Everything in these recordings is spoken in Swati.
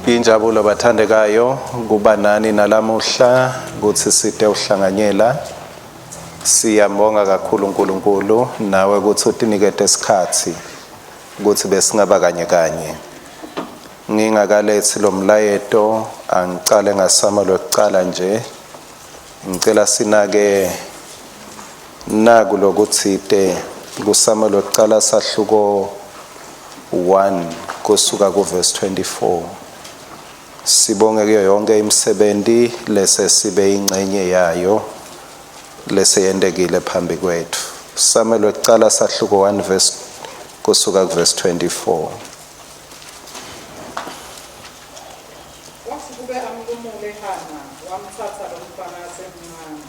Injabulo bathandekayo kuba nani nalamuhla kutsi site uhlanganyela. Siyambonga kakhulu uNkulunkulu nawe kutsi utinikete isikhatsi kutsi besingaba kanye kanye. Ngingakalethi lo mlayeto angicale ngaSamuel wekucala nje. Ngicela sinake naku lokutsite kuSamuel wekucala sahluko 1 kusuka kuverse 24. Sibonge kuyo yonke imisebenzi lesesibe ingcenye yayo leseyentekile phambi kwethu. Samuel wekucala sahluko 1 verse kusuka kuverse 24. Watsi kube amlumule Hana, wamtsatsa lomfana asemncane.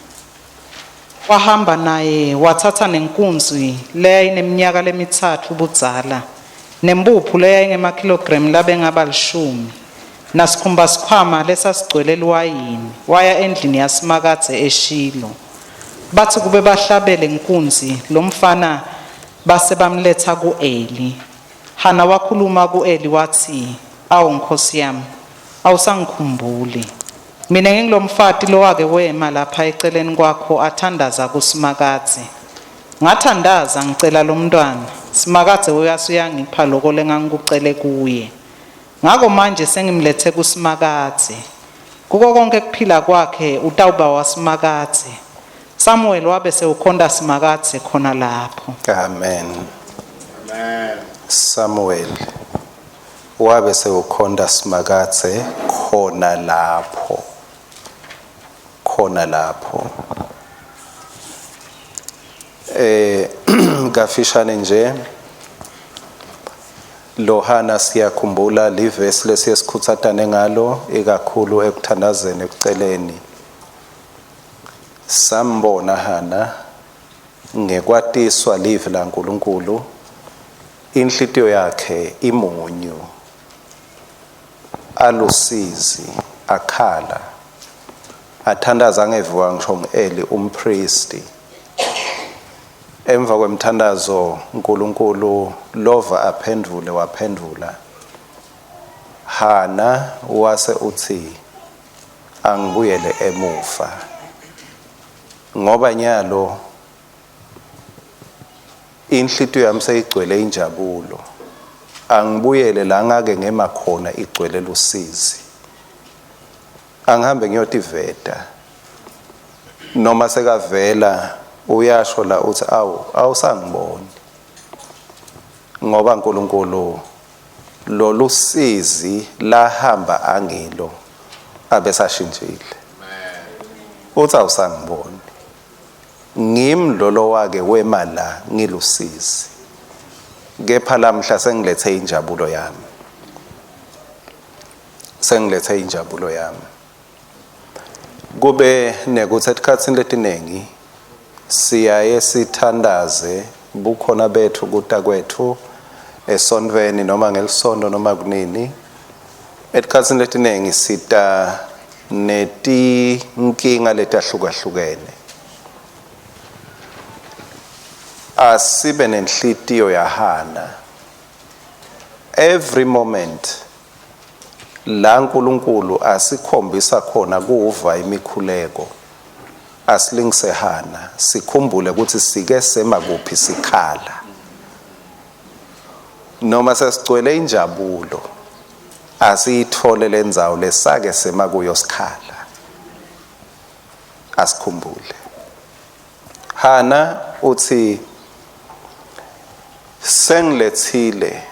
Wahamba naye watsatsa nenkunzi leyayineminyaka lemitsatfu budzala, nempuphu leyayingemakhilogremu labengaba 10, nasikhumba-sikhwama lesasigcwele liwayini, waya endlini yaSimakadze eShilo. Batsi kube bahlabele nkunzi lomfana base bamletsa ku-Eli. Hana wakhuluma ku-Eli watsi, "Awu Nkhosi yami, awusangikhumbuli. Mina ngingulomfati lowake wema lapha eceleni kwakho athandaza kuSimakadze. Ngathandaza ngicela lomntwana, Simakadze uyase uyangipha loko lengangikucele kuye. Ngako manje sengimlethe kuSimakadze. Kuko konke kuphila kwakhe utawuba waSimakadze." Samuel wabe sewukhonta Simakadze khona lapho. Amen. Amen. Samuel wabe sewukhonta Simakadze khona lapho. Khona lapho. Kafishane nje Lohana siyakhumbula livesi lesiyesikhutsatane ngalo ikakhulu ekuthandazeni ekuceleni. Sambona Hana ngekwatiswa livi laNkulunkulu inhlitiyo yakhe imunyu alusizi akhala athandaza angeviwa ngisho ngu-Eli umpristi. Emva kwemthandazo uNkulunkulu lova aphendvule waphendvula. Hana wase utsi angibuyele emuva ngoba nyalo inhlitiyo yami seyigcwele injabulo, angibuyele la ngake ngema khona igcwele lusizi, angihambe ngiyotiveta. Noma sekavela uyasho la uthi awu awusangiboni, ngoba uNkulunkulu lolusizi lahamba angilo abesashintshile. Uthi awusangiboni, ngimi lolo wake wema la ngilusizi, kepha lamhla sengilethe injabulo yami, sengilethe injabulo yami. Kube nekuthi etikhatsini letiningi siyaye sithandaze bukhona bethu kuta kwethu esontfweni noma ngelisonto noma kunini. Etikhatsini letiningi sita netinkinga letahlukahlukene. Asibe nenhlitiyo yaHana every moment la uNkulunkulu asikhombisa khona kuva imikhuleko, asilingise Hana, sikhumbule ukuthi sike sema kuphi sikhala. Noma sesigcwele injabulo, asiyithole lendzawo lesake sema kuyo sikhala. Asikhumbule. Hana uthi sengilethile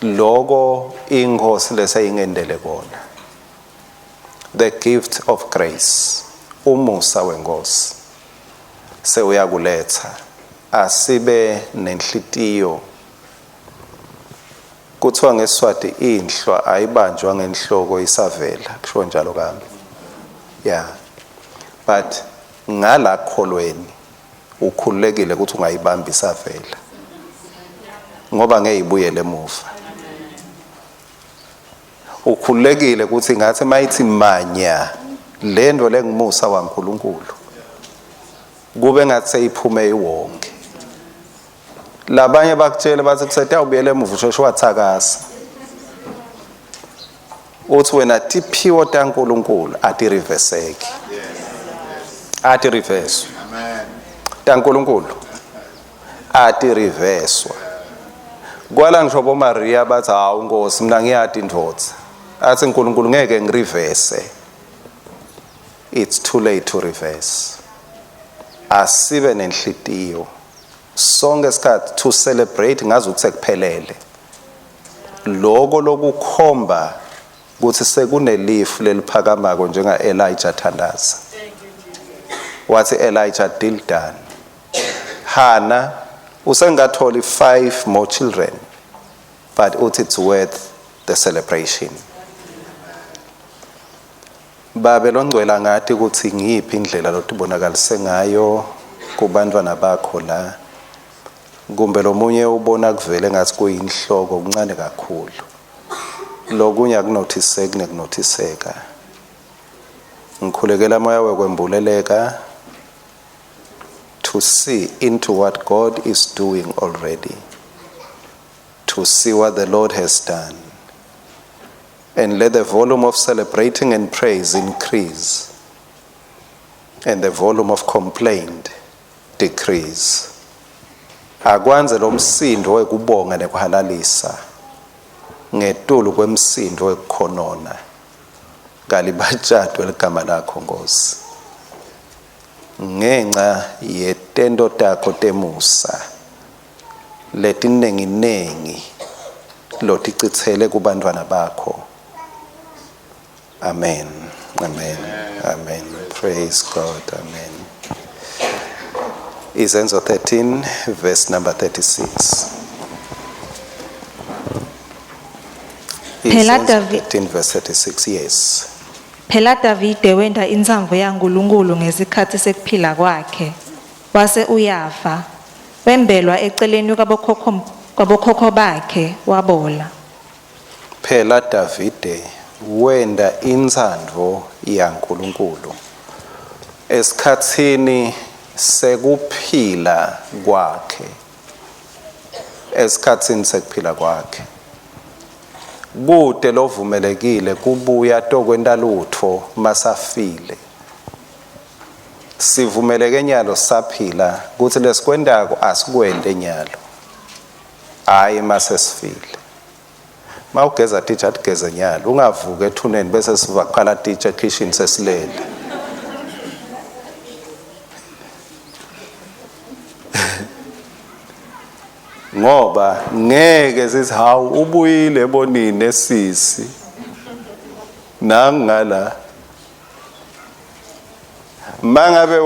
loko inkosi leseyingendele kona, the gift of grace, umusa wenkosi sewuyakuletha. Asibe nenhlitiyo. Kuthiwa ngeSwati inhlwa ayibanjwa ngenhloko isavela, kusho njalo kambe. Yeah, but ngala kholweni ukhululekile ukuthi ungayibamba isavela, ngoba ngeke ibuyele emuva. Ukhululekile ukuthi ngathi mayithi manya lento lengumusa waNkulunkulu, kube ngathi seyiphume iwonke. Labanye bakutshele bathi kusetawubuyela emuva usheshe wathakasa. Uthi wena tiphiwo taNkulunkulu atiriveseki. Atiriveswa. Amen. TaNkulunkulu atiriveswa. Kwala ngisho boMaria bathi hawu Nkosi mina ngiyati indvodza. Athi uNkulunkulu ngeke ngirivese. It's too late to reverse. Asibe nenhlitiyo sonke isikhathi to celebrate ngazi ukuthi sekuphelele. Lokho lokukhomba ukuthi sekunelifu leliphakamako njenga Elijah thandaza. Wathi Elijah deal done. Hannah usengatholi 5 more children but uthi it's worth the celebration. Babe longcwele ngathi ukuthi ngiyiphi indlela lotibonakalise ngayo kubantwana bakho la kumbe lomunye ubona kuvele ngathi kuyinhloko kuncane kakhulu lokunye akunothiseki nekunothiseka. Ngikhulekela moya wekwembuleleka to see into what God is doing already, to see what the Lord has done, and let the volume of celebrating and praise increase and the volume of complaint decrease. Akwanze lo msindo wekubonga nekuhalalisa ngetulu kwemsindo wekukhonona kalibatshadwe ligama lakho Nkosi ngenxa yetento takho temusa letinenginengi loticitsele kubantwana bakho. Amen, amen, amen. Praise God. Amen. Izenzo 13 verse number 36. Phela Izenzo 13 verse 36. Yes. Phela Davide wenta intsandvo yaNkulunkulu ngesikhatsi sekuphila kwakhe, wase uyafa, wembelwa eceleni kwabokhokho bakhe, wabola. Phela Davide wenda intsandvo yaNkulunkulu esikhatsini sekuphila kwakhe. Esikhatsini sekuphila kwakhe kute lovumelekile kubuya tokwenta lutfo masafile. Sivumeleke nyalo saphila kutsi lesikwentako asikwente nyalo, hayi masesifile. Mawugeza titsha atigeze nyalo, ungavuki ethuneni bese sivaqala titsha ekitchen sesilele. Ngoba ngeke sithi hawu ubuyile bonini esisi nangala. Mangabe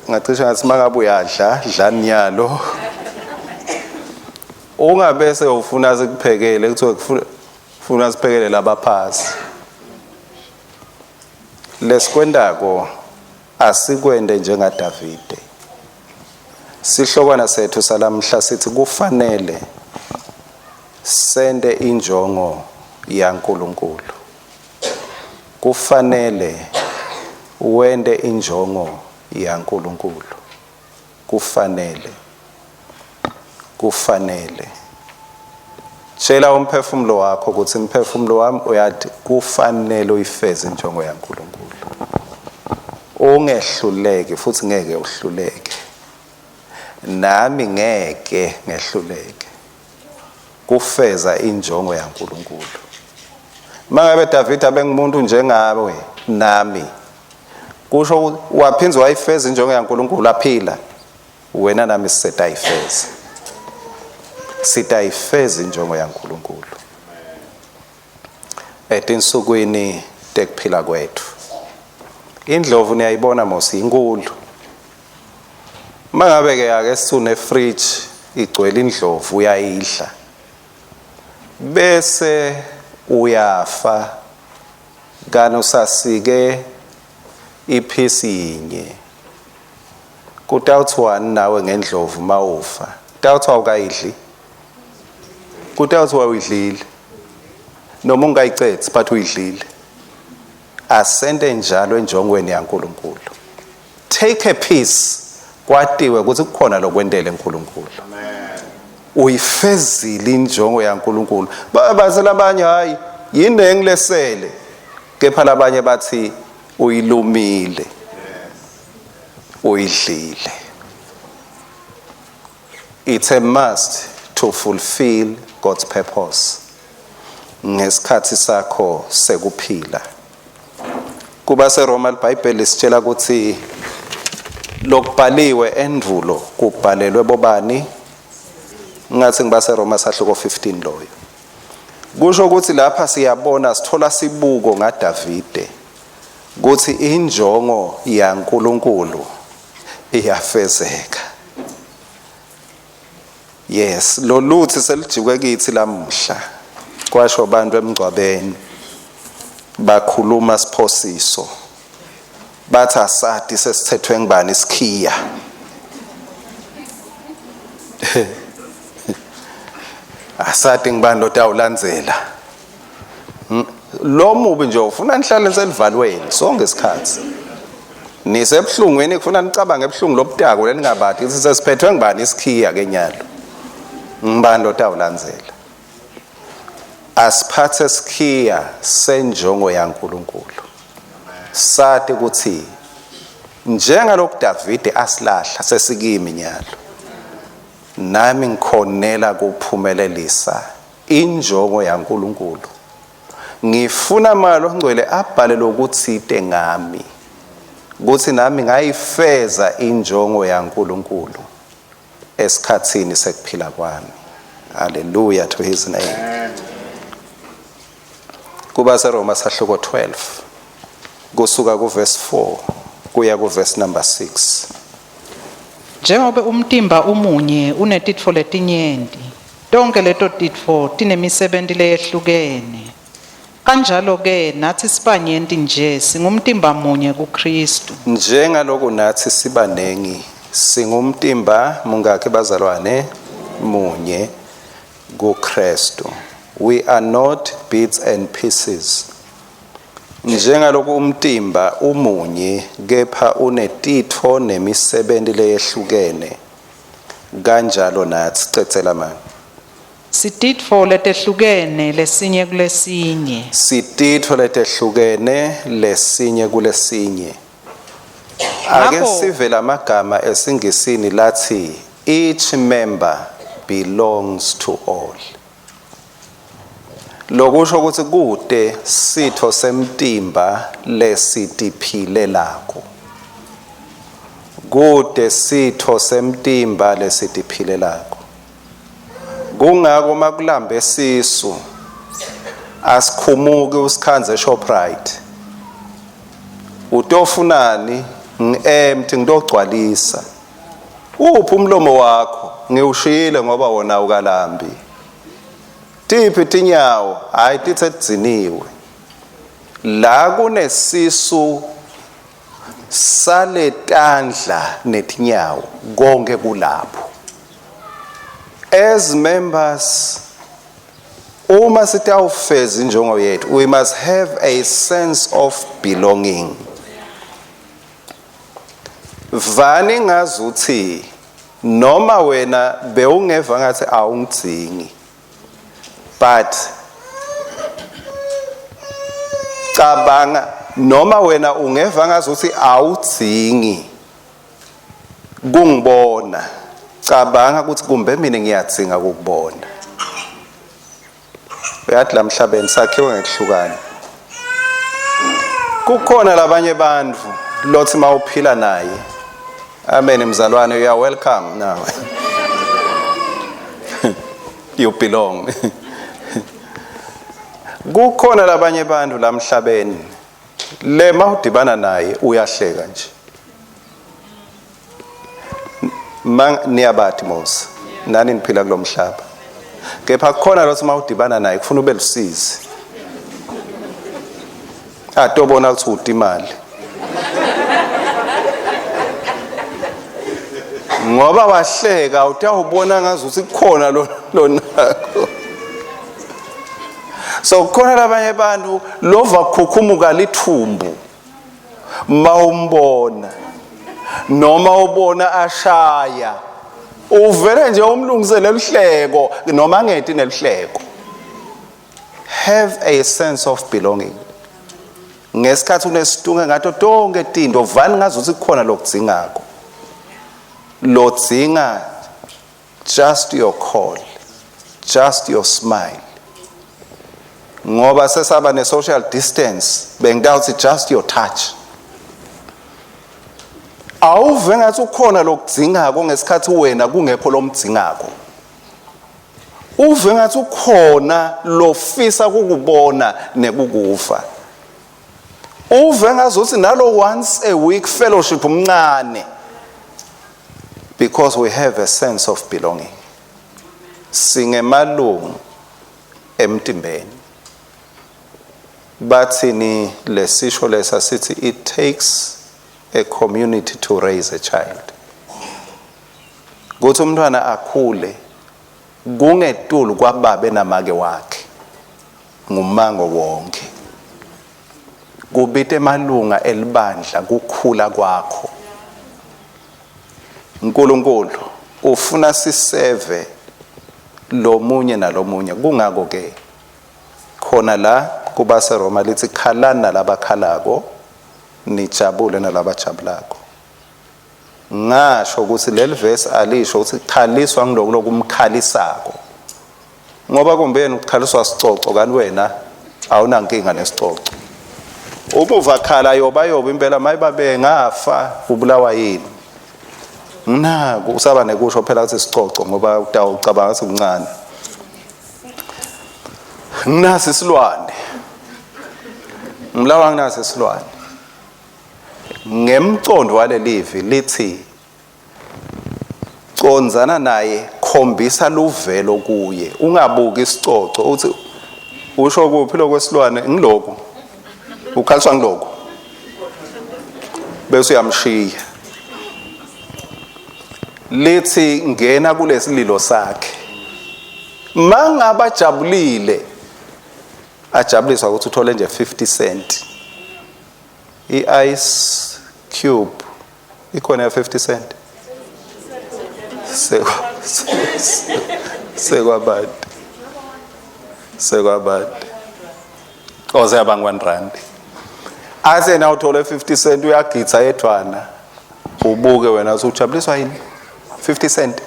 ngacishe ngathi mangabe uyadla dlani nyalo, ungabese ufuna sikuphekele kuthiwe kufuna siphekele labaphasi. Lesikwentako asikwente njengaDavide. Sihlokwana sethu salamhla sithi kufanele sente injongo yaNkulunkulu. Kufanele wente injongo yaNkulunkulu. Kufanele. Kufanele. Tshela umphefumulo wakho ukuthi umphefumulo wami uyathi kufanele uyifeze injongo yaNkulunkulu. Ungehluleki futhi ngeke uhluleke. Nami ngeke ngehluleke kufeza injongo yaNkulunkulu. Mangabe David abengumuntu njengawe nami, kusho waphinza wayifeza injongo yaNkulunkulu aphila, wena nami sisetayifeza. Sitayifeza injongo yaNkulunkulu etinsukwini tekuphila kwethu. Indlovu niyayibona mos inkulu. Mangabe ke ake sithune fridge igcwele indlovu uyayidla, bese uyafa kani usasike iphisi yinye, kutawuthiwani nawe ngendlovu mawufa? Kutawuthiwa awukayidli, kutawuthiwa uyidlile noma ungayicethi but uyidlile. Asente njalo enjongweni yaNkulunkulu. Take a piece, kwatiwe ukuthi kukhona lokwentele uNkulunkulu. Uyifezile injongo yaNkulunkulu. Babazela abanye hayi Yinengi lesele, kepha labanye bathi uyilumile, uyidlile. It's a must to fulfill God's purpose ngesikhathi sakho sekuphila. Kuba seRoma iBhayibheli lisitshela ukuthi lokubhaliwe endvulo kubhalelwe bobani? Ngathi ngibaseRoma sahluko 15 loyo. Kusho ukuthi lapha siyabona, sithola sibuko ngaDavide ukuthi injongo yaNkuluNkulu iyafezeka. Yes, loluthi selijikwe kithi lamuhla, kwasho abantu emngcwabeni, bakhuluma siphosiso, bathi asati sesithethwe ngibani isikhiya. Asati ngibani lotawulandzela. Lo mubi nje ufuna nihlale selivalweni sonke isikhathi. Nisebuhlungwini, kufuna nicabange ebuhlungu lobutako leningabati ukuthi sesiphethwe ngibani isikhiya ke nyalo. Ngibani lotawulandzela? Asiphathe sikhiya senjongo yaNkuluNkulu. Sati ukuthi njengalokhu Davide asilahla sesikimi nyalo, nami ngikhonela kuphumelelisa injongo yaNkuluNkulu. Ngifuna Moya Longcwele abhale lokutsite ngami, ukuthi nami ngayifeza injongo yaNkuluNkulu esikhatsini sekuphila kwami. Hallelujah to his name. Kuba seRoma sahluko 12 kusuka kuverse 4 kuya kuverse number 6. Njengoba umtimba umunye unetitfo letinyenti, tonke leto titfo tinemisebenti leyehlukene. Kanjalo ke nathi sibanyenti nje singumtimba munye kuKristu. Njengaloku nathi sibanengi singumtimba mungakhi bazalwane? Munye kuKristu. We are not bits and pieces. Njengaloku umtimba umunye kepha unetitfo nemisebenti leyehlukene, kanjalo nathi. Cedzela mani. Sititfo letehlukene lesinye kulesinye. Sititfo letehlukene lesinye kulesinye. Ake sive lamagama esingisini lathi each member belongs to all. Lokusho ukuthi kute sitho semtimba lesitiphilelako. Kute sitho semtimba lesitiphilelako. Kungako makulambe sisu asikhumuki usikhanze eShoprite. Utofunani? Ngi-empty, ngitogcwalisa. Uphi umlomo wakho? Ngiwushiyile ngoba wona ukalambi. Tiphi tinyawo? Hayi, tithe dziniwe. La kunesisu saletandla netinyawo, konke kulapho. As members, uma sitawufeza injongo yethu, we must have a sense of belonging. Vani ngazuthi noma wena bewungeva ngathi awungidzingi, but cabanga noma wena ungeva ngazuthi awudzingi kungibona, cabanga ukuthi kumbe mina ngiyadzinga ukukubona. Uyathi la mhlabeni sakhiwe ngekuhlukana. Kukhona labanye bantu lothi mawuphila naye, amen mzalwane, you are welcome now, you belong. Kukhona labanye bantu la mhlabeni le mawudibana naye uyahleka nje. Niyabati Mose, nani niphila kulomhlaba, kepha kukhona lothi mawudibana naye kufuna ube lusizi, atobona ukuthi ude imali ngoba wahleka, utawubona ngazuthi kukhona lonakho. So kukhona labanye abantu lova kukhukhumuka lithumbu mawumbona, noma ubona ashaya, uvele nje umlungisele luhleko noma angeti neluhleko. Have a sense of belonging. Ngesikhathi unesitunge ngato tonke tinto, vani ngazuthi kukhona lokudzingako. Lodzinga just your call, just your smile. Ngoba sesaba ne social distance, bengitawuthi just your touch. Awuve ngathi ukhona lokudzingako ngesikhathi wena kungekho lomdzingako. Uve ngathi ukhona lofisa kukubona nekukuva. Uve ngazuthi nalo once a week fellowship umncane, because we have a sense of belonging. Singemalungu emtimbeni. Bathini lesisho lesa sithi, it takes a community to raise a child. Kuthi umntwana akhule kungetulu kwababe namake wakhe, ngumango wonke. Kubita emalunga elibandla kukhula kwakho. uNkulunkulu ufuna siseve lomunye nalomunye. Kungako ke khona la kubaseRoma lithi, khalani nalabakhalako, nijabule nalabajabulako. Ngasho ukuthi leli verse alisho ukuthi khaliswa ngiloko lokumkhalisako, ngoba kumbeni ukukhaliswa sicoco, kanti wena awunankinga nesicoco. Uma khala yoba yoba impela, mayibabe ngafa ubulawa yini? Naku usaba nekusho phela ukuthi sicoco, ngoba utawucabanga ukuthi kuncane. Nginasi isilwane, ngibulawa nginasi isilwane. Ngemcondo walelivi lithi condzana naye, khombisa luvelo kuye, ungabuki isicoco uthi usho kuphi lokwesilwane, ngiloku ukhaliswa ngiloku, bese uyamshiya. Lithi ngena kulesililo sakhe. Mangaba ajabulile, ajabuliswa ukuthi uthole nje 50 cent, i-ice cube ikhona ya 50 cent, sekwabantu sekwabantu oseyabanga 1 rand, ase na uthole 50 cent, uyagitsa yedwana. Ubuke wena usujabuliswa yini? 50 cent.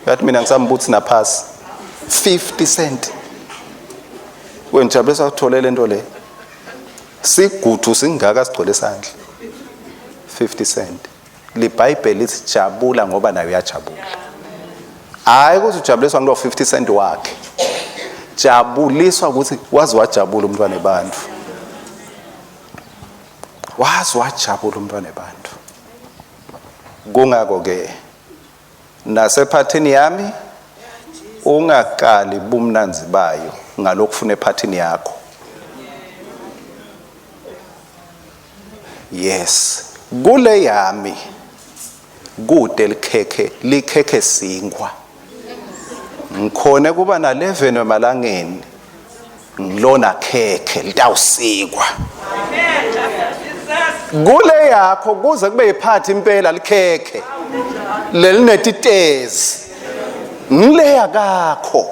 Yathi mina ngisambuthi naphasi 50 cent, wena ujabuliswa uthole lento le, sigudu singaka sigcwele isandla, 50 cent. LiBhayibheli lithi jabula ngoba naye uyajabula. Hayi ukuthi ujabuliswa ngilo 50 cent wakhe, jabuliswa ukuthi wazi wajabula umntwana ebantu, wazi wajabula umntwana ebantu. Kungako ke nasephathini yami ungakali bumnanzi bayo ngalokufuna ephathini yakho. Yes, kule yami kude likhekhe, likhekhe sinkwa, ngikhone kuba na 11 emalangeni, ngilona khekhe litawusikwa. Kule yakho kuze kube yiphathi impela, likhekhe lelinetitezi ngileya kakho.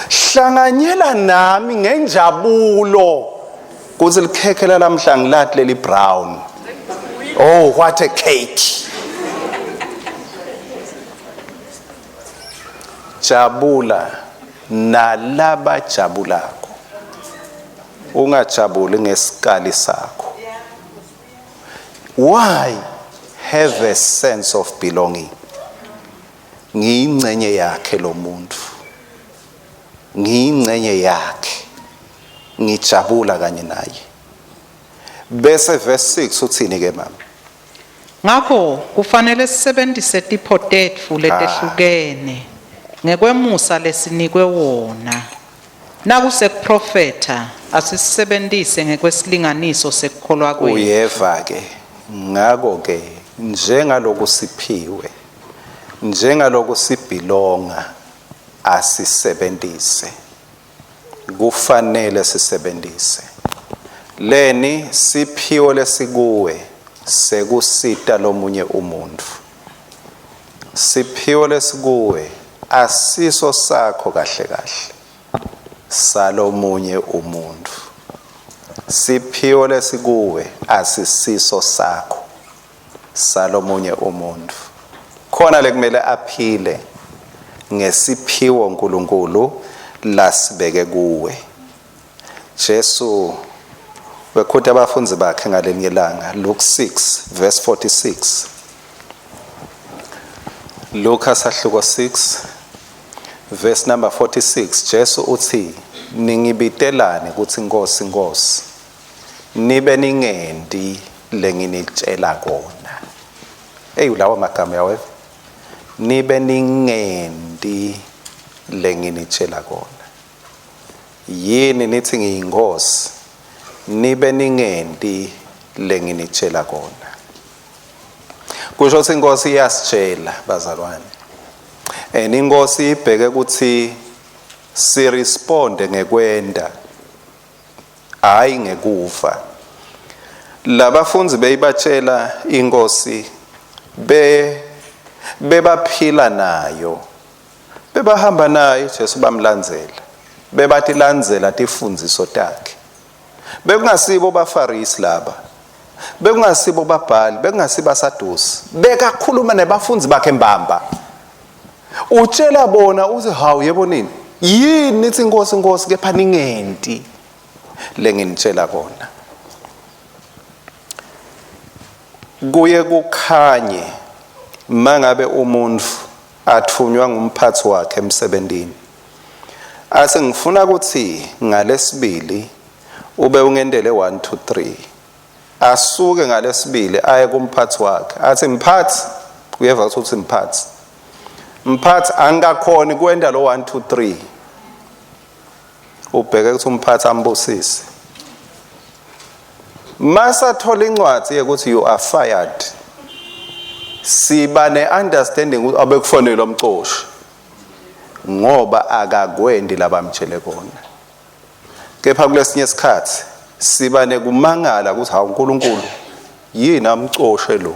Hlanganyela nami ngenjabulo kuthi likhekhe lalamhla ngilathi leli brown. Oh, what a cake! Jabula nalabajabulako, ungajabuli ngesikali sakho. Why? Have a sense of belonging. Ngiyingcenye yakhe lo muntu, ngiyingcenye yakhe, ngijabula kanye naye. Bese verse 6 uthini ke, mama? Ngakho kufanele sisebenzise tipho tetfu letehlukene ngekwemusa lesinikwe wona. Nakusekuprofetha, asisebenzise ngekwesilinganiso sekukholwa kwetfu. Uyeva ke? Ngako ke njengaloku siphiwe, njengaloku sibhilonga, asisebenzise. Kufanele sisebenzise leni siphiwo lesikuwe sekusita lomunye umuntu. Siphiwo lesikuwe asiso sakho kahle kahle. Salomunye umuntu. Siphiwo lesikuwe asisiso sakho, salomunye umuntu. Khona lekumele aphile ngesiphiwo uNkulunkulu lasibeke kuwe. Jesu wekhuta abafundi bakhe ngalenye ilanga, Luke 6 verse 46. Luka sahluko 6 verse number 46. Jesu uthi, ningibitelani ukuthi Nkosi, Nkosi, nibe ningendi lenginitshela kona. Ey, lawa magama yawe, nibe ningendi lenginitshela kona. Yini nithi ngiyinkosi, nibe ningendi lenginitshela kona? Kusho ukuthi inkosi iyasitshela bazalwane, and inkosi ibheke ukuthi siresponde ngekwenda, hayi ngekuva. Labafundi beyibatshela inkosi, bebaphila nayo, bebahamba naye Jesu, bamlandzela, bebatilandzela tifundziso takhe. Bekungasibo baFarisi laba, bekungasibo babhali, bekungasibo aSadusi, bekakhuluma nebafundi bakhe mbamba. Utshela bona uthi, hawu yebo nini, yini nithi Nkosi, Nkosi, kepha ningenti lenginitshela kona? Kuye kukhanye mangabe umuntu athunywa ngumphathi wakhe emsebentini, ase ngifuna ukuthi ngalesibili ube ungendele 1 2 3, asuke ngalesibili aye kumphathi wakhe athi, mphathi, uyeva ukuthi mphathi, mphathi, angikakhoni kwenda lo 1 2 3. Ubheke ukuthi umphathi ambusise. Masathola incwadi yokuthi you are fired, siba ne-understanding ukuthi abekufonela umcoshi ngoba akakwendi labamtshele kona. Kepha kulesinye isikhathi siba nekumangala ukuthi hawu, uNkulunkulu yini amcoshe lo?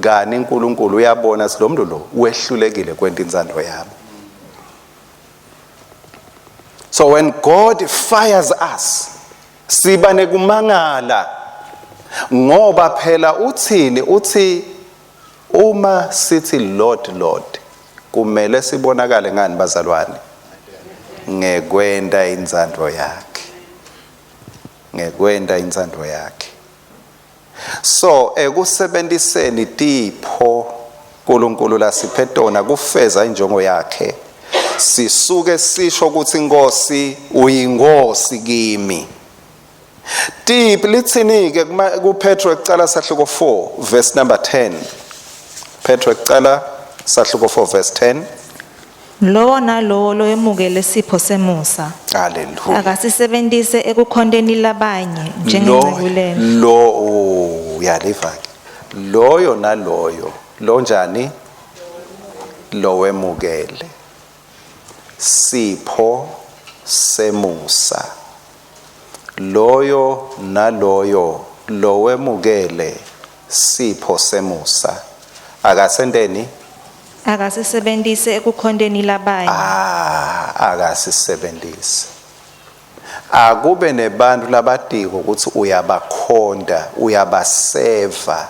Kani uNkulunkulu uyabona ukuthi lo muntu lo wehlulekile kwenta intsando yami. So when God fires us, siba nekumangala, ngoba phela uthini? Uthi uma sithi Lord, Lord, kumele sibonakale ngani bazalwane? Ngekwenta intsando yakhe, ngekwenta intsando yakhe. So ekusebenziseni tipho uNkulunkulu lasiphe tona kufeza injongo yakhe, sisuke sisho ukuthi inkosi uyinkosi kimi. Tiphi lithini ke kuPetro ekucala sahluko 4 verse number 10? Petro ekucala sahluko 4 verse 10. Lowo nalowo loyemukele sipho semusa Hallelujah. akasisebentise ekukhonteni labanye njengenceku lenhle. Lo uyaliva ke, loyo naloyo lo njani lo wemukele sipho semusa, loyo naloyo lo wemukele sipho semusa akasenteni? Akasisebentise ekukhonteni labanye. Ah, akasisebenzise. Akube nebantu labatiko ukuthi uyabakhonda, uyabaseva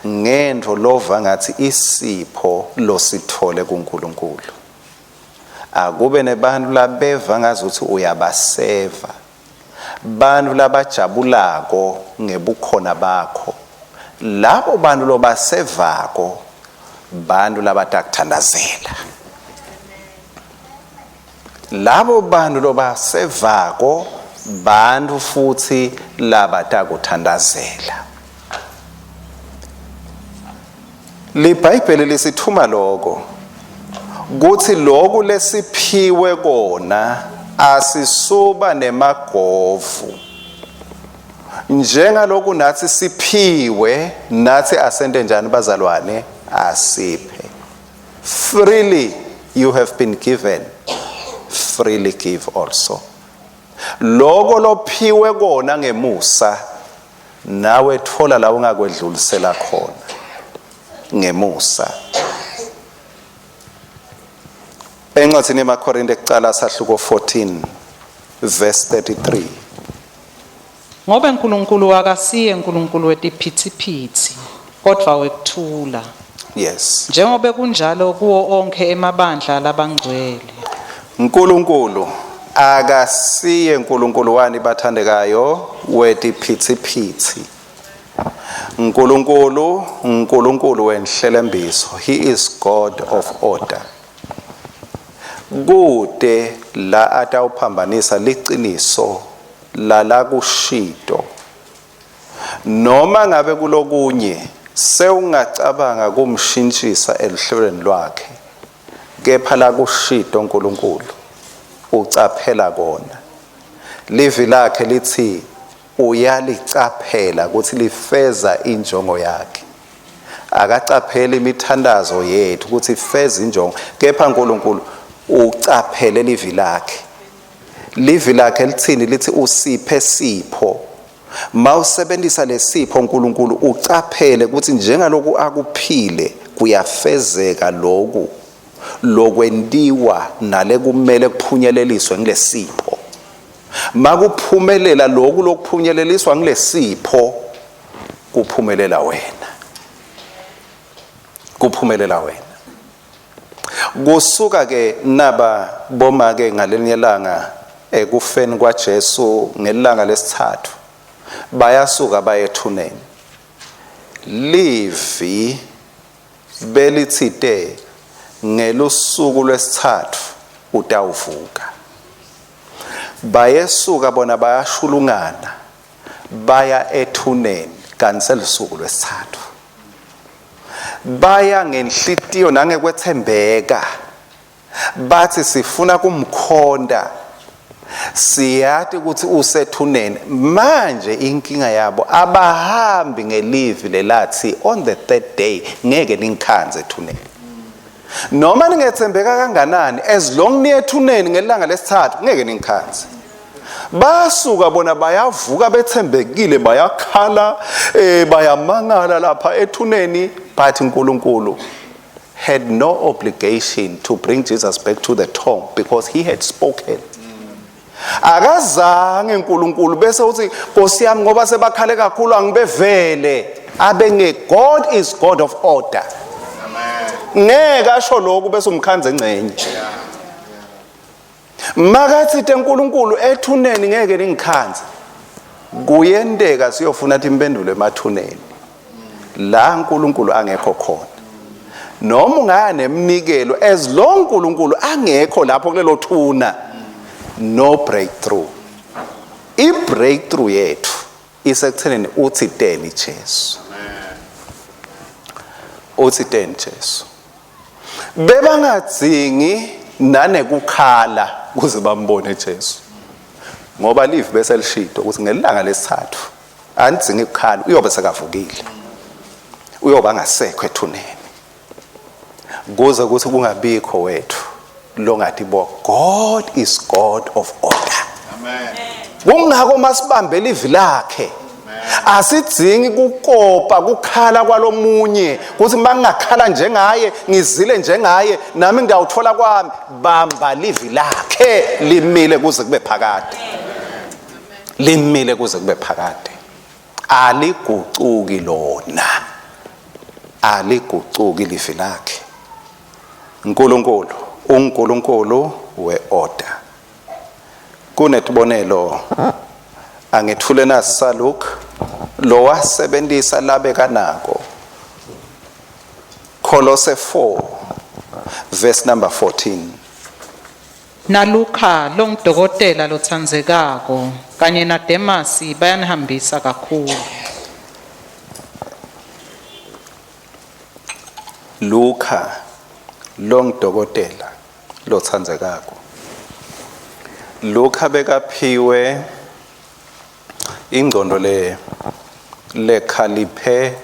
ngento lova ngathi isipho losithole kuNkulunkulu. Akube nebantu labeva ngazuthi uyabaseva, bantu labajabulako ngebukhona bakho. Labo bantu lobasevako, bantu labatakuthandazela. Labo bantu lobasevako, bantu futhi labatakuthandazela. LiBhayibheli lisithuma lokho kuthi lokhu lesiphiwe kona asisuba nemagovu. Njengaloku nathi siphiwe, nathi asente njani bazalwane? Asiphe. Freely you have been given, freely give also. Loko lophiwe kona ngemusa, nawe thola la ungakwedlulisela khona ngemusa. Encwadzini yemaKorinte kucala sahluko 14 verse 33. Ngobe uNkulunkulu akasiye uNkulunkulu wetiphitsiphitsi kodvwa wekuthula. Yes. Njengobe kunjalo kuwo onkhe emabandla labangcwele. uNkulunkulu akasiye uNkulunkulu wani bathandekayo wetiphitsiphitsi. uNkulunkulu uNkulunkulu wenhlelembiso. He is God of order. Kute la atawuphambanisa liciniso lalakushito noma ngabe kulokunye sewungacabanga kumshintshisa eluhlelweni lwakhe, kepha lakushito uNkulunkulu ucaphela kona. Livi lakhe lithi uyalicaphela ukuthi lifeza injongo yakhe. Akacapheli imithandazo yethu ukuthi ifeze injongo, kepha uNkulunkulu ucaphele livi lakhe. Livi lakhe lithini? Lithi usiphe sipho. Mawusebenzisa lesipho uNkulunkulu ucaphele ukuthi njengaloku akuphile kuyafezeka loku lokwentiwa nalekumele kuphunyeleliswe ngilesipho. Makuphumelela loku lokuphunyeleliswa ngilesipho, kuphumelela wena, kuphumelela wena. Kusuka ke naba bomake ngalenye langa ekufeni kwaJesu ngelanga lesithathu, bayasuka bayethuneni. Livi belitsite ngelusuku lwesithathu utawuvuka. Bayesuka bona bayashulungana baya ethuneni kanti selusuku lwesithathu. Baya ngenhlitiyo nangekwethembeka, bathi sifuna kumkhonda, siyati ukuthi usethuneni. Manje inkinga yabo abahambi ngelivi lelathi on the third day ngeke ningikhanze ethuneni. Noma ningethembeka kanganani, as long niye ethuneni ngelanga lesithathu ngeke ningikhanze. Basuka bona bayavuka bethembekile, bayakhala, bayamangala lapha ethuneni, but uNkulunkulu had no obligation to bring Jesus back to the tomb because he had spoken. Akazange uNkulunkulu bese uthi Nkosi yami ngoba sebakhale kakhulu angibevele abenge. God is God of order. Ngeke asho lokhu bese umkhanze engcenye. Makathi teNkulunkulu ethuneni ngeke ningikhanze. Kuyenteka siyofuna impendulo emathuneni la uNkulunkulu angekho khona. Noma ungaya nemnikelo, as long uNkulunkulu angekho lapho kulelo thuna, no breakthrough. I breakthrough yethu isekuthenini uthi teni Jesu, uthi teni Jesu. Bebangadzingi nanekukhala kuze bambone Jesu, ngoba livi bese lishito ukuthi ngelanga lesithathu anidzingi ukukhala, uyobe sekavukile, uyoba ngasekho ethuneni. Kuze kuthi kungabikho wethu longathi bo God is God of order. Amen. Kungako masibambele ivi lakhe asidzingi kukopa kukhala kwalomunye kuthi mangakhala njengaye ngizile njengaye nami ngiyawuthola kwami. Bamba livi lakhe limile kuze kube phakade, limile kuze kube phakade, aligucuki lona, aligucuki livi lakhe. uNkulunkulu uNkulunkulu weorder. Kunetibonelo angethule nasaluk lo wasebenzisa labe kanako. Kolose 4 verse number 14. NaLukha longudokotela lotsandzekako kanye naDemasi bayanihambisa kakhulu. Luka longudokotela lotsandzekako. Luka bekaphiwe ingcondo le lekhaliphe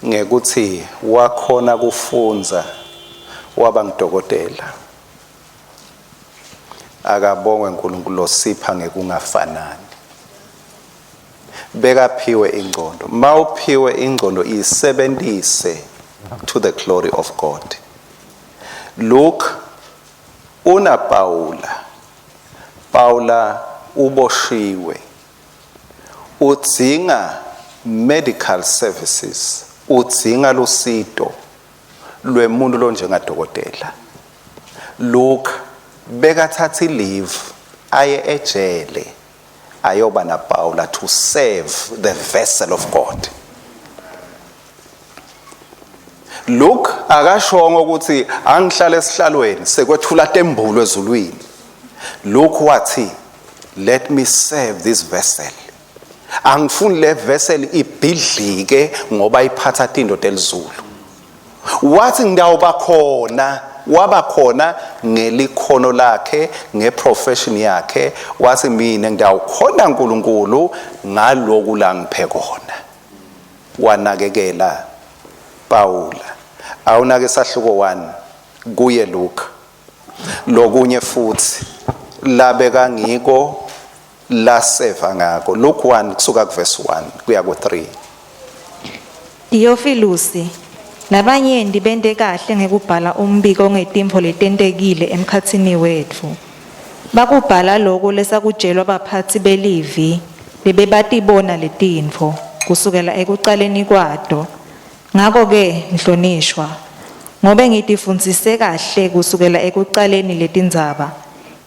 ngekuthi wakhona kufunza waba ngudokotela. Akabongwe uNkulunkulu losipha ngekungafanani. Bekaphiwe ingcondo. Mawuphiwe ingcondo isebenzise to the glory of God. Luke Una Paula, Paula uboshiwe, udzinga medical services, udzinga lusito lwemuntu lonjengadokotela. Luke bekathatha leave aye ejele ayoba na Paula to serve the vessel of God. Luke akashongo ukuthi angihlale esihlalweni sekwethula tembulo ezulwini. Luke wathi, let me serve this vessel. Angifuni le vessel ibhidlike ngoba iphatha tinto telizulu. Wathi ngidawuba khona, waba khona ngelikhono lakhe, ngeprofession yakhe. Wathi mina ngidawukhona uNkulunkulu ngaloku la ngiphe kona. Wanakekela Paula. Awunake sahluko 1 kuye Luke. Lokunye futhi labeka ngiko laseva ngako. Luke 1 kusuka kuverse 1 kuya ku3. Theophilus, labanyenti bente kahle ngekubhala umbiko ngetintfo letentekile emkhatsini wetfu. Bakubhala loko lesakutshelwa baphatsi belivi lebebatibona letintfo kusukela ekucaleni kwato. Ngako-ke mhlonishwa, ngobe ngitifundzise kahle kusukela ekucaleni letindzaba,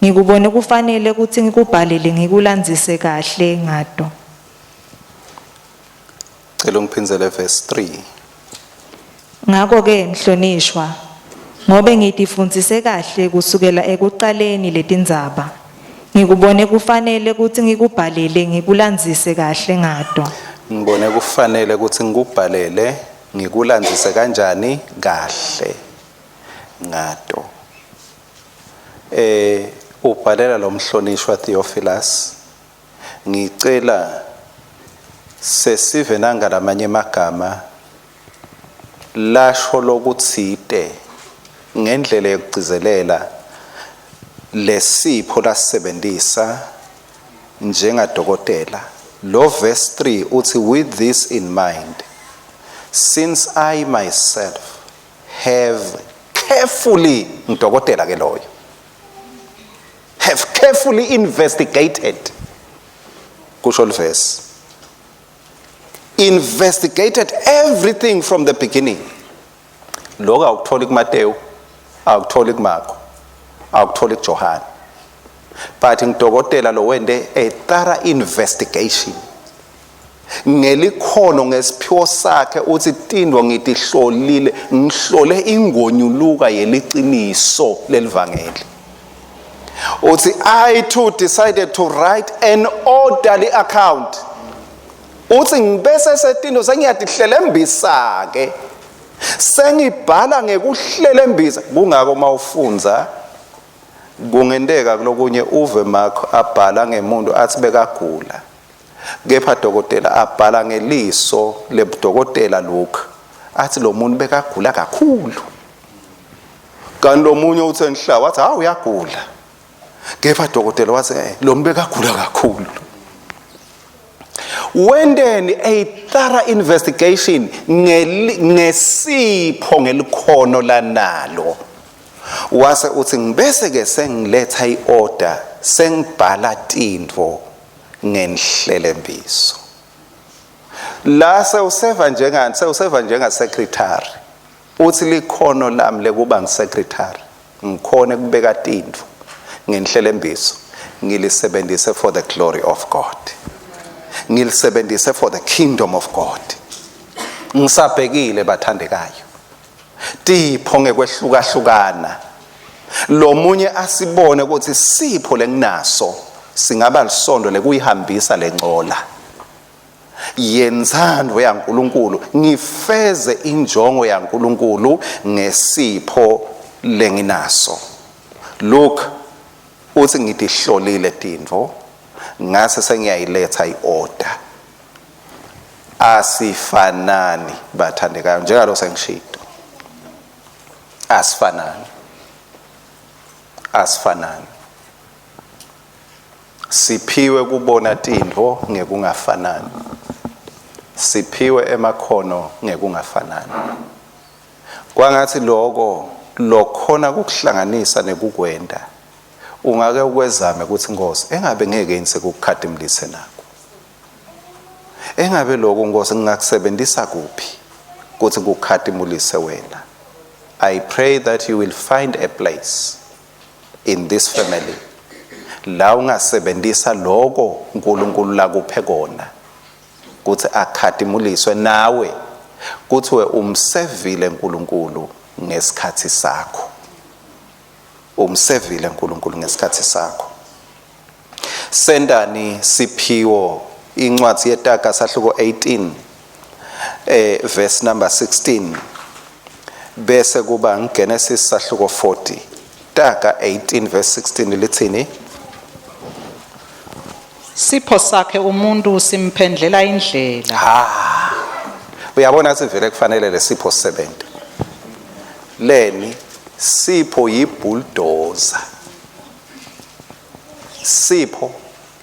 ngikubone kufanele kutsi ngikubhalele ngikulandzise kahle ngato. Cela ungiphindzele verse 3. Ngako-ke mhlonishwa, ngobe ngitifundzise kahle kusukela ekucaleni letindzaba, ngikubone kufanele kutsi ngikubhalele ngikulandzise kahle ngato. Ngibone kufanele kutsi ngikubhalele ngikulandzise kanjani kahle ngato. Ubhalela lo mhlonishwa Theophilus, ngicela sesive nangalamanye amagama lasho lokutsite ngendlela yokugcizelela lesipho lasebenzisa njengadokotela. Lo verse 3 uthi, with this in mind, since I myself have carefully, ngidokotela ke loyo, have carefully investigated, kusho verse, investigated everything from the beginning. Lokho awukutholi kuMateyu, awukutholi kuMarko, awukutholi kuJohane, but ngidokotela lo wente a thorough investigation ngelikhono ngesiphiwo sakhe. Uthi tindvo ngitihlolile, ngihlole ingonyuluka yeliciniso lelivangeli. Uthi I too decided to write an orderly account. Uthi ngibese setinto sengiyatihlelembisa ke, sengibhala ngekuhlelembisa. Kungako mawufundza kungenteka kulokunye uve Mark abhala ngemuntu athi bekagula, kepha dokotela abhala ngeliso lebudokotela Luke athi lo muntu bekagula kakhulu, kanti lo munye uthe nhla wathi hawu uyagula, kepha dokotela wathi lo muntu bekagula kakhulu. Wenteni a thorough investigation ngesipho ngelikhono lanalo, wase uthi ngibese ke sengiletha iorder, sengibhala tintfo ngenhlelembiso. La sewuseva njengani? Sewuseva njenga secretary. Uthi likhono lami lekuba ngisecretary, ngikhone kubeka tintfo ngenhlelembiso, ngilisebenzise for the glory of God, ngilisebenzise for the kingdom of God. Ngisabhekile bathandekayo, tipho ngekwehlukahlukana, lomunye asibone ukuthi sipho lenginaso singaba lisondo lekuyihambisa lencola yentsandvo yaNkuluNkulu, ngifeze injongo yaNkuluNkulu ngesipho lenginaso. Luke uthi ngitihlolile tintfo ngase sengiyayiletha iorder. Asifanani bathandekayo, njengalo sengishito, asifanani, asifanani. Siphiwe kubona tintfo ngekungafanani, siphiwe emakhono ngekungafanani. Kwangathi loko lokhona kukuhlanganisa nekukwenta. Ungake ukwezame ukuthi Nkosi engabe ngeke yini sekukhadimlise nako. Engabe lokho Nkosi ngingakusebenzisa kuphi ukuthi kukhadimulise wena. I pray that you will find a place in this family la ungasebenzisa lokho uNkulunkulu lakuphe kona ukuthi akhadimuliswe nawe kuthiwe umsevile uNkulunkulu ngesikhathi sakho. Umsevile uNkulunkulu ngesikhathi sakho. Sendani siphiwo incwadi yetaka sahluko 18 verse number 16 bese kuba ngeGenesis sahluko 40. Taga 18 verse 16 lithini? Sipho sakhe umuntu simphendlela indlela. Uyabona sivele kufanele lesipho sisebenze. Leni sipho yibulldozer. Sipho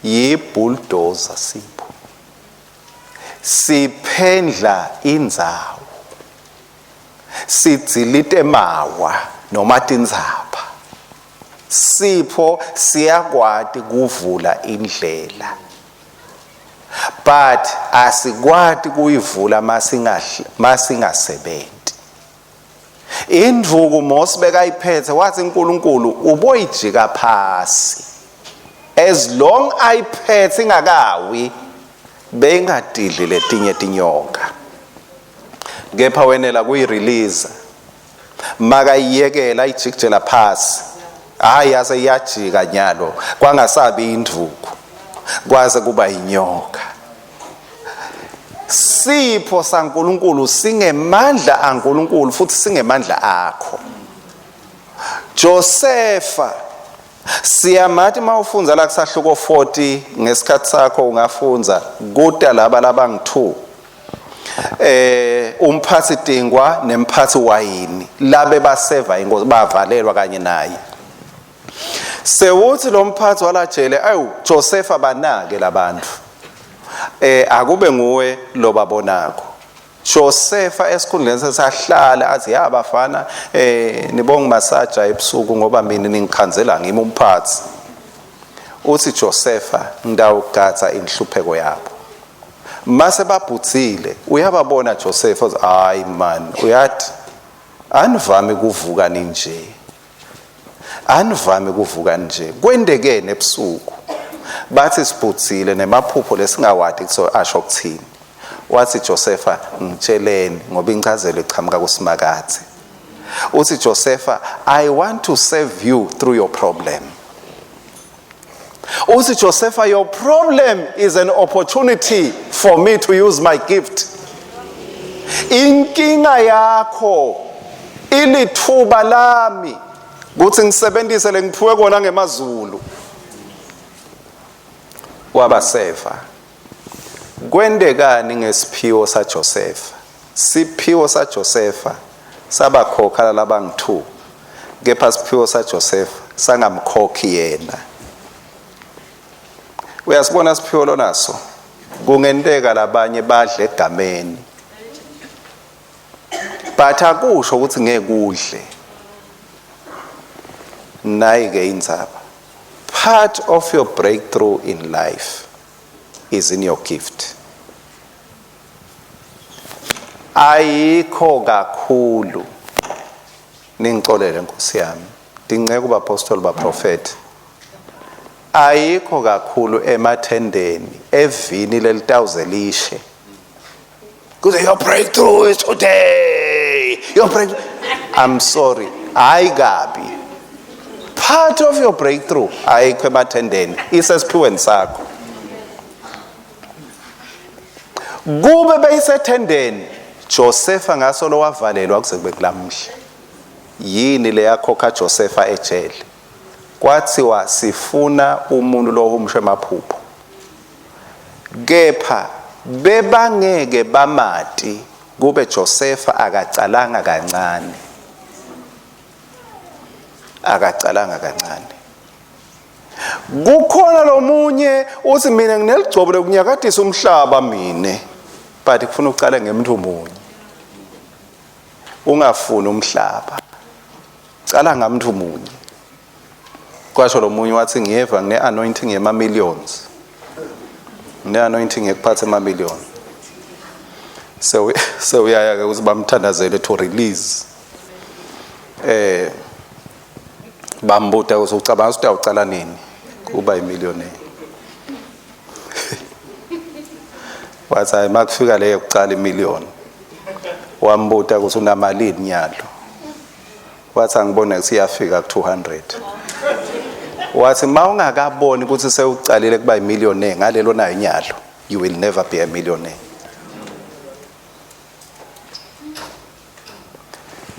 yibulldozer sipho. Siphendla indzawo. Sidzilite mawa noma tindzaba. Sipho siyakwati kuvula indlela. But asikwati kuyivula masingasebenzi. Indvuku Mose bekayiphethe wathi uNkulunkulu uboyijika phasi. As long ayiphethe ingakawi beyingadidli letinye tinyoka. Kepha wenela kuyirelease. Makayiyekela ayijikijela phasi. Hayi yase iyajika nyalo kwangasabi indvuku. Kwaze kuba inyoka. Sipho saNkulunkulu singemandla aNkulunkulu futhi singemandla akho. Josefa siyamathi mawufundza la kusahluko 40 ngesikhathi sakho ungafunza kuta laba labangu2 umphathi tingwa nemphathi wayini labe baseva inkosi bavalelwa kanye naye. Sewuthi lo mphathi walajele ayu Josefa banake labantu. Akube nguwe lobabonako. Josefa esikhundleni sesahlala athi ya bafana nibonga masaja ebusuku ngoba mina ningikhanzela ngimi umphathi. Uthi Josefa ngidawugatha inhlupheko yabo. Mase babhutsile uyababona Josefa uthi hayi man uyathi anivami kuvuka ninje. Anivami kuvuka nje. Kwendekene ebusuku. Bathi sibhutsile nemaphupho lesingawadi kuso asho kuthini. Wathi Josefa ngitsheleni ngoba incazelo iqhamuka kuSimakadze. Uthi Josefa I want to save you through your problem. Uthi Josefa your problem is an opportunity for me to use my gift. Inkinga yakho ilithuba lami kuthi ngisebenzise lengiphiwe kona ngemazulu. Wabasefa. Kwendekani ngesiphiwo saJosefa? Siphiwo saJosefa sabakhokha labangu2. Kepha siphiwo saJosefa sangamkhokhi yena. Uyasibona siphiwo lonaso? Kungenteka labanye badle egameni. But akusho ukuthi ngeke udle. Nayi ke indzaba. Part of your breakthrough in life is in your gift. Ayikho kakhulu. Ningicolele Nkosi yami. Dince kuba apostoli ba prophet. Ayikho kakhulu emathendeni evini lelitawuze lishe. Kuze your breakthrough is today. Your breakthrough. I'm sorry. Hayi kabi. Part of your breakthrough ayikho emathendeni isesiphiweni sakho. Kube beyisethendeni Josefa ngaso lo wavalelwa kuze kube kulamhla. Yini leyakhokha Josefa ejele? Kwathiwa sifuna umuntu lo humshe emaphupho. Kepha bebangeke bamati kube Josefa akacalanga kancane. Akacalanga kancane. Kukhona lomunye uthi mina ngineligcobo lokunyakadisa umhlaba mine, but kufuna ucale ngemuntu munye. Ungafuni umhlaba. Cala ngamuntu munye. Kwasho lo munye wathi ngiyeva ngine anointing yema millions. Ngine anointing yekuphatha ema million. So so uyaya ke ukuthi bamthandazele to release. Bambuta ukuthi ucabanga ukuthi uyawucala nini kuba imillionaire. Wathi hayi makufika leyo kucala imillion. Wambuta ukuthi unamalini nyalo. Wathi angibone ukuthi iyafika ku 200. Wathi mawungakaboni ukuthi sewucalile kuba imillionaire ngalelo nayo inyalo, you will never be a millionaire.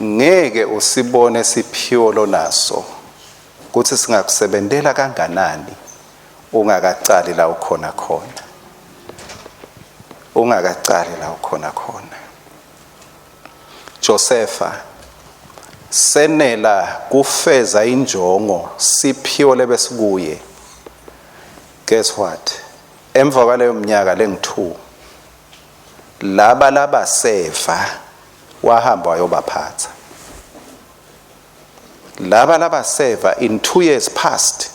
Ngeke usibone siphiwo lonaso ukuthi singakusebentela kanganani ungakacali la ukhona khona. Ungakacali la ukhona khona. Josepha senela kufeza injongo siphiwo lebesikuye. Guess what? Emva kwaleyo minyaka lengu2 laba labaseva wahamba wayobaphatha. Laba labaseva in 2 years past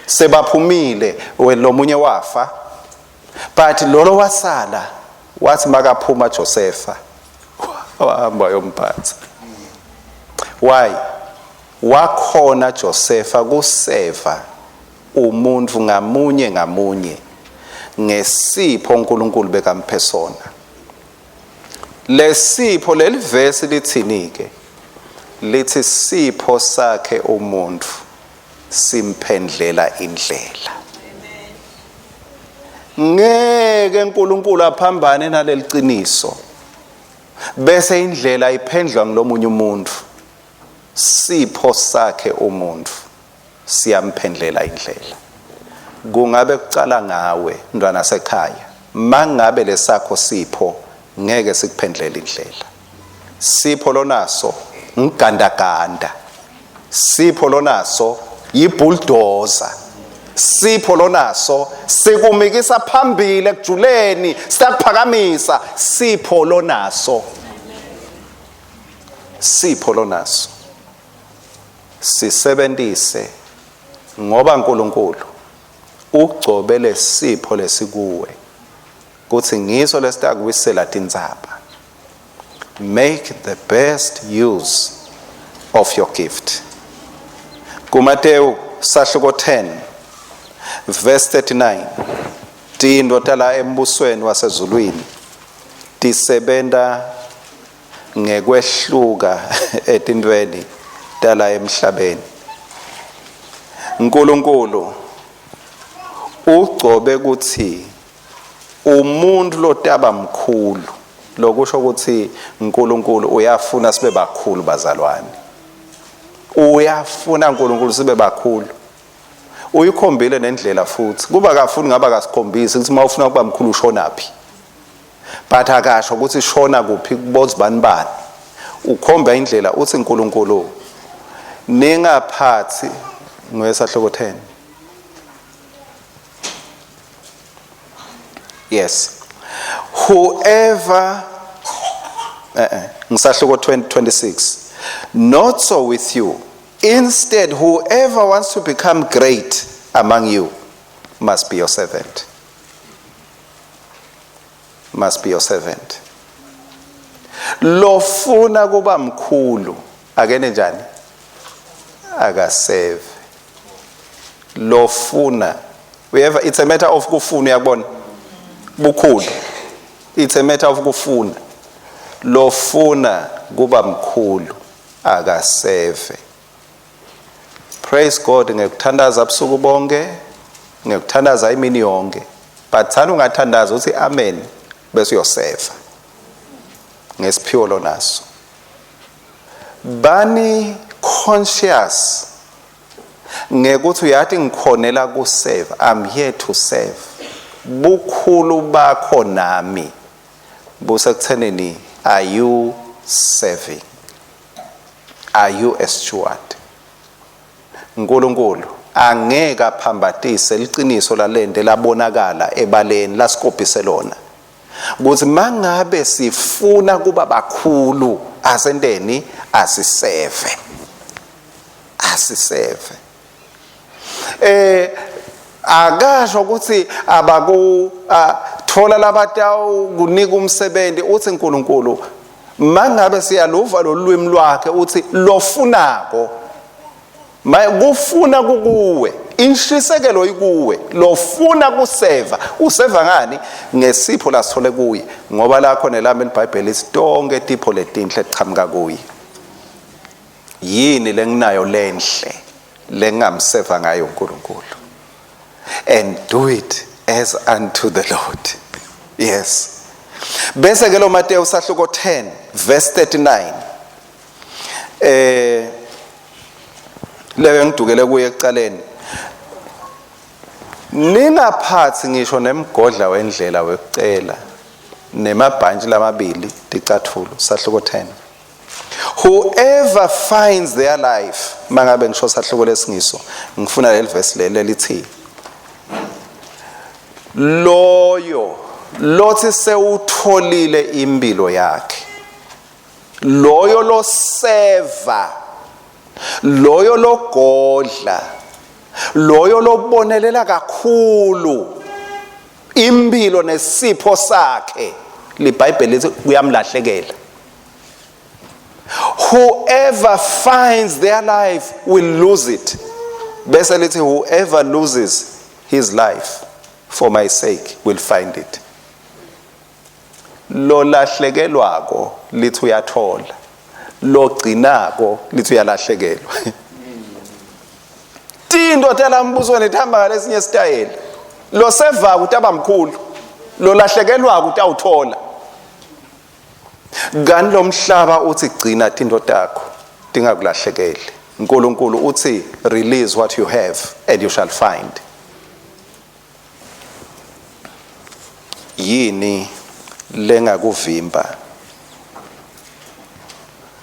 sebaphumile, lomunye wafa, but lolo wasala wathi makaphuma Josepha wahamba wayomphatha. Why? Wakhona Josepha kuseva umuntu ngamunye ngamunye ngesipho uNkulunkulu bekamphe sona. Lesipho, lelivesi lithini ke? Lithi sipho sakhe umuntu simphendlela indlela. Ngeke uNkulunkulu aphambane naleliciniso bese indlela iphendlwa ngilomunye umuntu. Sipho sakhe umuntu siyamphendlela indlela. Kungabe kucala ngawe mntwana sekhaya, mangabe lesakho sipho ngeke sikuphendlele indlela. Sipho lonaso ngigandaganda, sipho lonaso yibulldozer, sipho lonaso sikumikisa phambili ekujuleni, siyakuphakamisa. Sipho lonaso, sipho lonaso sisebenzise, ngoba uNkulunkulu ugcobe lesipho lesikuwe kuthi ngiso lesitakuwisela tindzaba. Make the best use of your gift. KuMateyu sahluko 10 verse 39, tintfo tala embusweni wasezulwini tisebenta ngekwehluka etintweni tala emhlabeni. uNkulunkulu ugcobe ukuthi umuntu lotaba mkhulu, lokusho ukuthi uNkulunkulu uyafuna sibe bakhulu bazalwane. Uyafuna uNkulunkulu sibe bakhulu. Uyikhombile nendlela futhi. Kuba kafuni ngaba kasikhombisi ukuthi mawufuna ukuba mkhulu ushonaphi. But akasho ukuthi shona kuphi kubozibani bani. Ukhomba indlela, uthi uNkulunkulu ningaphathi ngwesahloko 10. Yes. Whoever ngisahluko 20 26. Not so with you. Instead, whoever wants to become great among you must be your servant. Must be your servant. Lofuna kuba mkhulu akene njani? Akaseve. Lofuna, uyeva, it's a matter of kufuna, uyakubona bukhulu. It's a matter of kufuna. Lofuna kuba mkhulu akaseve. Praise God, ngekuthandaza busuku bonke, ngekuthandaza imini yonke, but thana ungathandaza uthi amen bese uyoseva ngesiphiwo lonaso. Bani conscious ngekuthi uyathi ngikhonela kuseva, I'm here to serve. Bukhulu bakho nami busekuthenini, are you serving? Are you a steward? uNkulunkulu angeke aphambatise liqiniso lalente labonakala ebaleni lasikopise lona ukuthi mangabe sifuna kuba bakhulu asenteni? Asiseve, asiseve. Akasho ukuthi abaku thola labatawu kunika umsebenzi. Uthi uNkulunkulu mangabe siyaluva lolwimi lwakhe, uthi lofunako, kufuna kukuwe, inshisekelo ikuwe, lofuna kuseva useva ngani? Ngesipho lasithole kuye, ngoba lakho nelami iBhayibheli lithi tonke tipho letinhle tichamuka kuye. Yini lenginayo lenhle lengamseva ngayo uNkulunkulu? And do it as unto the Lord. Yes. Bese ke lo Mateyu sahluko 10 verse 39, leyo ngidukele kuye ekucaleni, ningaphathi ngisho nemgodla wendlela wekucela, nemabhantshi lamabili, ticathulo. Sahluko 10, whoever finds their life. Mangabe ngisho sahluko lesingiso, ngifuna leli verse leli lithi loyo lothi sewutholile impilo yakhe, loyo loseva, loyo logodla, loyo lobonelela kakhulu impilo nesipho sakhe, liBhayibheli lithi kuyamlahlekela. Whoever finds their life will lose it. Bese lithi whoever loses his life for my sake will find it. Lo lahlekelwako lithi uyathola, logcinako lithi uyalahlekelwa. Tinto talambusweni tihamba ngalesinye sitayela. Lo sevako utaba mkhulu, lo lahlekelwako utawuthola. Kanti lo mhlaba uthi gcina tinto takho tingakulahlekeli, uNkulunkulu uthi release what you have and you shall find. Yini lengakuvimba?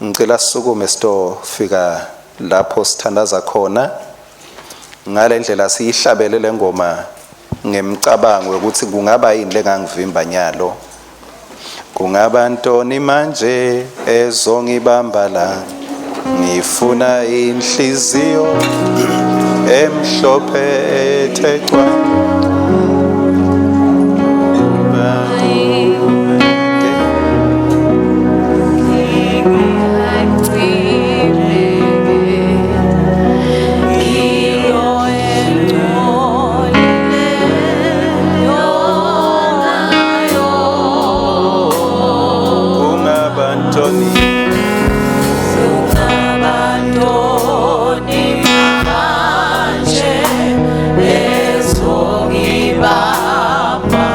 Ngicela sisukume sitofika lapho sithandaza khona ngale ndlela siyihlabele lengoma ngemcabango ukuthi kungaba yini lengangivimba nyalo, kungaba ntoni manje ezongibamba la, ngifuna inhliziyo emhlophe ethe cwa. Kungaba ntoni? Ntoni manje ezongibamba?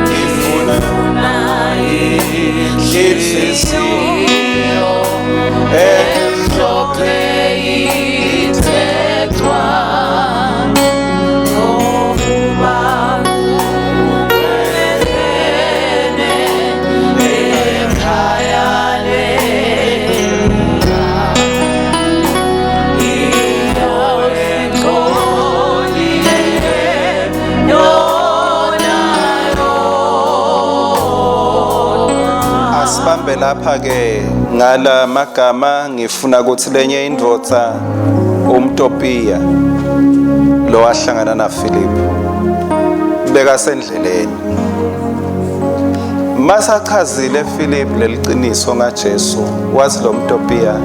Ngifuna inhliziyo emhlophe ithe cwa, ngokuba kumelene ekhaya lena indawo engcolile yona yona. Asibambe lapha ke ngala magama. Ngifuna ukuthi lenye indvodza, umTopiya lo wahlangana na Philip, bekasendleleni, masachazile Philip leliciniso ngaJesu, wathi lo mTopiya,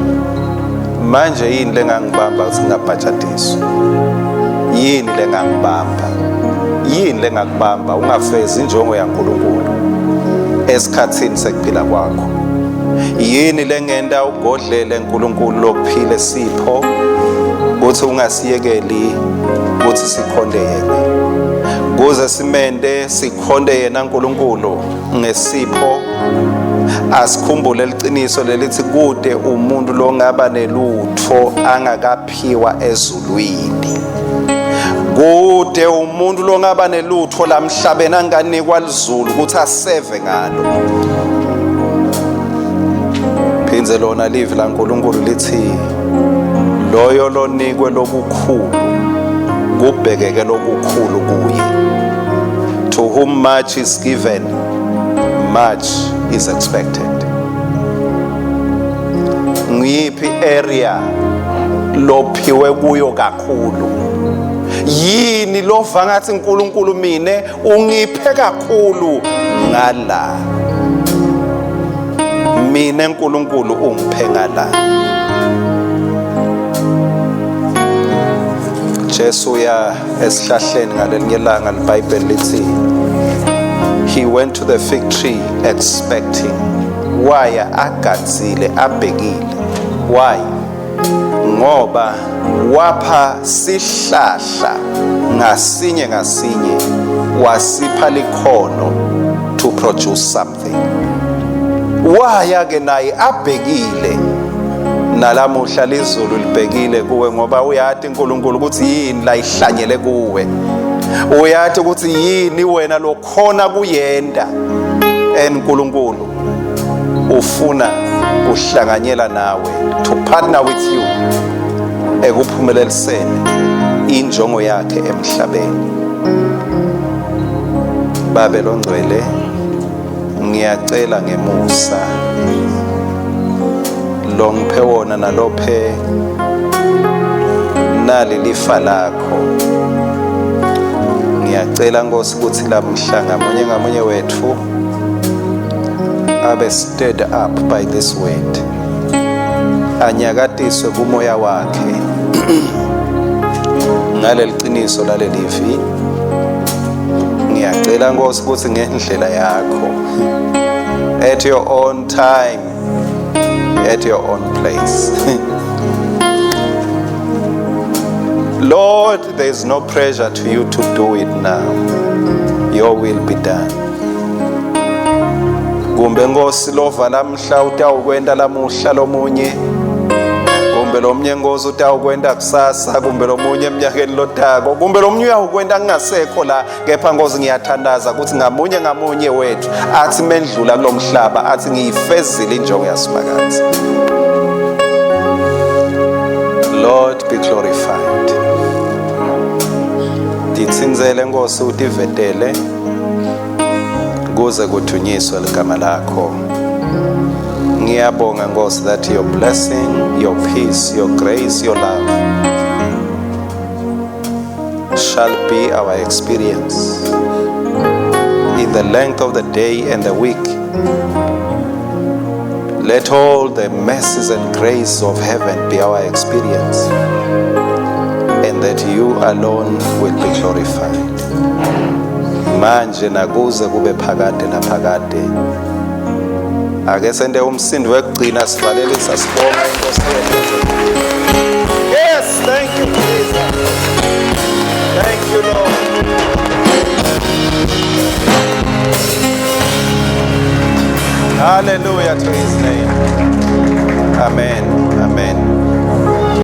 manje yini lengangibamba ukuthi ngingabhajadiswa? Yini lengangibamba? Yini lengakubamba ungafezi injongo yaNkulunkulu esikhatsini sekuphila kwakho? Yini lengenta ugodlele uNkulunkulu lokuphile sipho kuthi ungasiyekeli kuthi sikhonde yena, kuze simende sikhonde yena uNkulunkulu ngesipho? Asikhumbule liciniso lelithi kude umuntu longaba nelutho angakaphiwa ezulwini. Kude umuntu longaba nelutho lamhlabeni anganikwa lizulu ukuthi aseve ngalo. Phindze lona livi laNkulunkulu lithi loyo lonikwe lokukhulu kubhekeke lokukhulu kuye. To whom much is given, much is expected. Ngiyiphi area Lophiwe kuyo kakhulu? Yini lova ngathi uNkulunkulu mine ungiphe kakhulu ngala? Mine uNkulunkulu ungiphe ngala. Jesu uya esihlahleni ngalelinye ilanga, liBhayibheli lithi he went to the fig tree expecting. Waya agadzile, abhekile. Why? Ngoba wapha sihlahla ngasinye ngasinye, wasipha likhono to produce something. Waya ke naye abhekile. Nalamuhla lizulu libhekile kuwe, ngoba uyati uNkulunkulu ukuthi yini la ihlanyele kuwe, uyati ukuthi yini wena lokhona kuyenda, and uNkulunkulu ufuna kuhlanganyela nawe, to partner with you ekuphumeleliseni injongo yakhe emhlabeni. Babe longcwele, ngiyacela ngemusa longiphe wona nalophe nali lifa lakho, ngiyacela Nkosi ukuthi lamhla ngamunye ngamunye wethu abe stirred up by this word, anyakatiswe kumoya wakhe ngaleli qiniso lalelivi. Ngiyacela Nkosi ukuthi ngendlela yakho, at your own time, at your own place, Lord, there is no pressure to you to do it now. Your will be done. Kumbe Nkosi lova lamhla utawukwenta lamuhla lomunye, kumbe lomnye Nkosi utawukwenta kusasa, kumbe lomunye eminyakeni lotako, kumbe lomunye uyawukwenta kungasekho la. Kepha Nkosi, ngiyathandaza ukuthi ngamunye ngamunye wethu athi mendlula kulomhlaba athi, "Ngiyifezile injongo yaSimakadze." Lord, be glorified. Ditsinzele Nkosi, utivetele kuze kuthunyiswe ligama lakho. Ngiyabonga Nkosi that your blessing, your peace, your grace, your love shall be our experience in the length of the day and the week. Let all the mercies and grace of heaven be our experience, and that you alone will be glorified manje nakuze kube phakade naphakade. Ake sente umsindo wekugcina, sivalelisa, sibonga inkosi yethu. Yes, thank you, Jesus. Thank you, Lord. Hallelujah to his name.